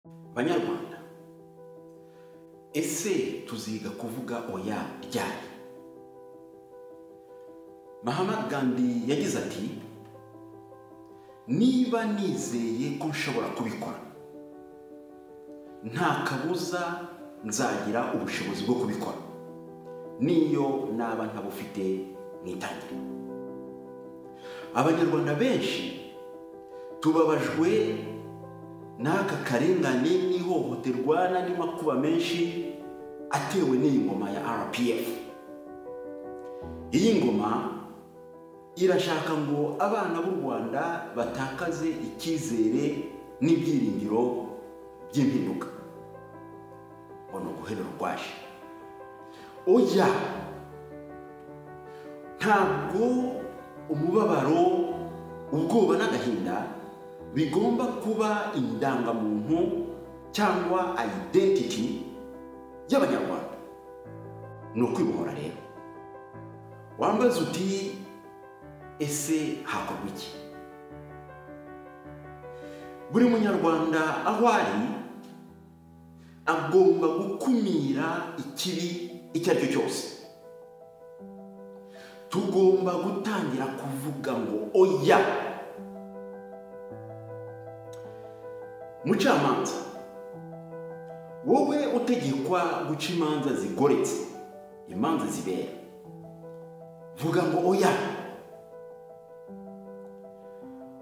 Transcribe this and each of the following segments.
Banyarwanda, ese tuziga kuvuga oya ryari? Mahatma Gandhi yagize ati: niba nizeye ko nshobora kubikora, nta kabuza nzagira ubushobozi bwo kubikora, niyo naba ntabufite mwitangire. Abanyarwanda benshi tubabajwe n'aka karengane n'ihohoterwa n'andi makuba menshi atewe n'iyi ngoma ya RPF. Iyi ngoma irashaka ngo abana b'u Rwanda batakaze icyizere n'ibyiringiro by'impinduka, ngo ni uguhera urwaje. Oya, ntabwo umubabaro, ubwoba n'agahinda bigomba kuba indangamuntu cyangwa identity y'Abanyarwanda. Ni ukwibohora rero. Wambaza uti: ese hakorwa iki? Buri munyarwanda aho ari agomba gukumira ikibi icyo ari cyo cyose. Tugomba gutangira kuvuga ngo oya. Mucamanza, wowe utegekwa guca imanza zigoretse, imanza zibera, vuga ngo oya.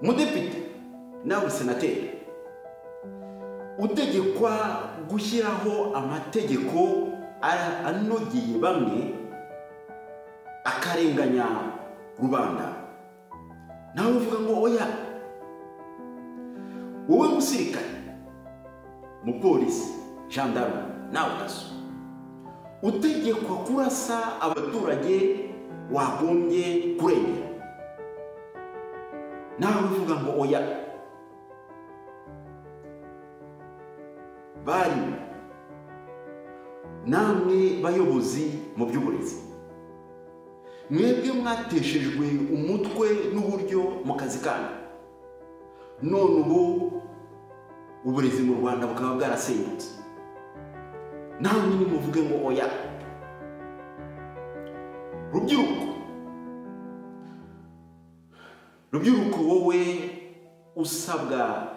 Mudepite nawe senateri, utegekwa gushyiraho amategeko anogeye bamwe akarenganya rubanda, nawe uvuga ngo oya. Wowe musirikare, mupolisi, gendarme nawe daso, utegekwa kurasa abaturage wagombye kurengera, nawe uvuga ngo oya. Bari namwe bayobozi mu by'uburezi, mwebwe mwateshejwe umutwe n'uburyo mu kazi kanyu, none ubu uburezi mu Rwanda bukaba bwarasenyutse, namwe nimuvuge ngo oya. Rubyiruko, wowe usabwa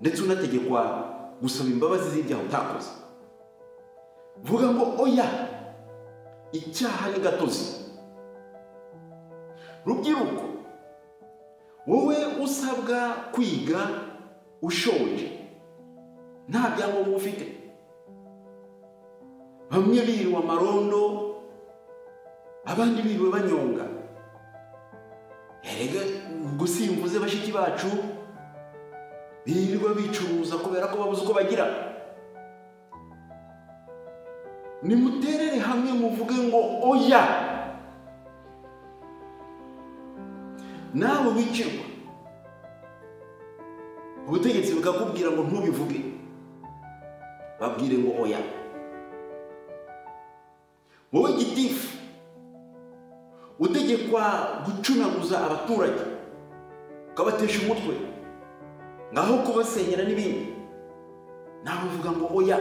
ndetse unategekwa gusaba imbabazi z'ibyaha utakoze, vuga ngo oya, icyaha ni gatozi. Rubyiruko, wowe usabwa kwiga ushonje nta byangombwa ufite, bamwe biriwe amarondo, abandi biriwe banyonga. Erega gusimbuze bashiki bacu birirwa bicuruza kubera ko babuze uko bagira. Nimuterere hamwe muvuge ngo oya. Nawe wicirwa, ubutegetsi bukakubwira ngo ntubivuge, babwire ngo oya. Wowe gitifu utegekwa gucunaguza abaturage ukabatesha umutwe, ngaho kubasenyera n'ibindi, nawe uvuga ngo oya.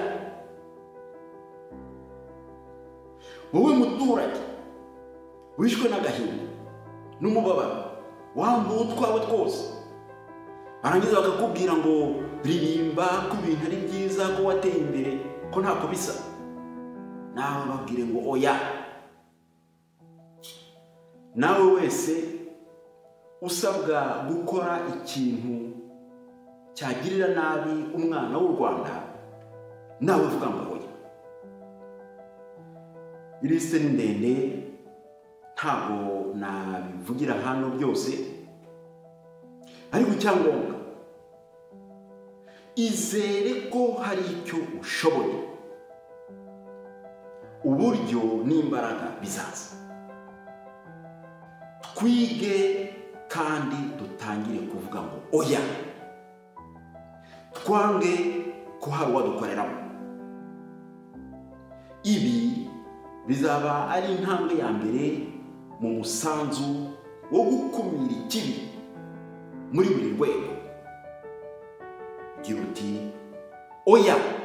Wowe muturage wishwe n'agahinda n'umubabaro, wambuwe utwawe twose, barangiza bakakubwira ngo ririmba ko ibintu ari byiza, ko wateye imbere, ko ntako bisa, nawe babwire ngo oya. Nawe wese usabwa gukora ikintu cyagirira nabi umwana w'u Rwanda, nawe uvuga ngo oya. Ilisite ni ndende, ntabwo nabivugira hano byose, ariko icyangombwa izere ko hari icyo ushoboye, uburyo n'imbaraga bizaza. Twige kandi dutangire kuvuga ngo oya, twange ko hari uwadukoreramo. Ibi bizaba ari intambwe ya mbere mu musanzu wo gukumira ikibi muri buri rwego. Gira uti: "Oya."